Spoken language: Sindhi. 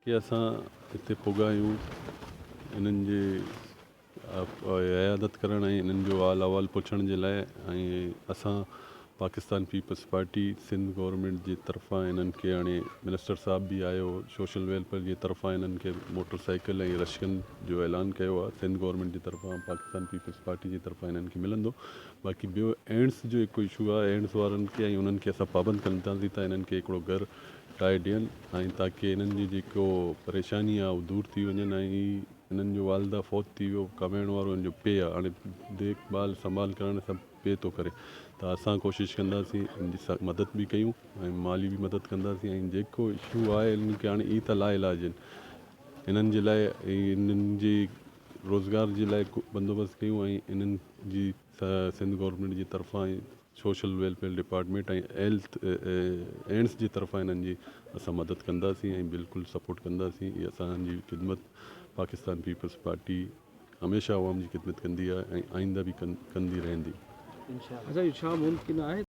هي اسان هتي پڳا آهيون انهن جي عيادت ڪرڻ ۽ انهن جو حال احوال پڇڻ جي لاء ۽ اسان Pakistan peoples party Sindh government جي طرفان انهن کي هاڻي منسٽر صاحب به آيو سوشل ويلفيئر جي طرفان انهن کي موٽر سائيڪل ۽ رشڪن جو اعلان ڪيو آهي سنڌ گورنمينٽ جي طرفان پاڪستان پيپلز پارٽي جي طرفان انهن کي ملندو باقي ٻيو اينڊس جو هڪ اشو آهي اينڊس وارن کي ۽ انهن کي اسان پابند ڪنداسين ته انهن کي هڪڙو گهر ٺاهي ڏين ۽ تاڪي انهن جي جيڪو پريشاني آهي اهو دور ٿي وڃن ۽ انهن جو والده فوت ٿي ويو ڪمائڻ وارو انهن جو پي آهي هاڻي ديک ڀال سنڀال ڪرڻ سڀ پي ٿو ڪري ته اسان ڪوشش ڪنداسين ان جي مدد به ڪيون ۽ مالي به مدد ڪنداسين ۽ جيڪو اشو آهي انهن کي هاڻي هي ته لا علاج آهن انهن جي لاء ۽ انهن جي روزگار جي لاء بندوبست ڪيون ۽ انهن جي سنڌ گورنمينٽ جي طرفان social welfare department ۽ health Andes جي طرفان انهن جي اسان مدد ڪنداسين ۽ بلڪل سپورٽ ڪنداسين هي اسان جي خدمت پاڪستان پيپلز پارٽي هميشه عوام جي خدمت ڪندي آهي ۽ آئنده به ڪندي رهندي. اچا اهو ڇا ممڪن آهي؟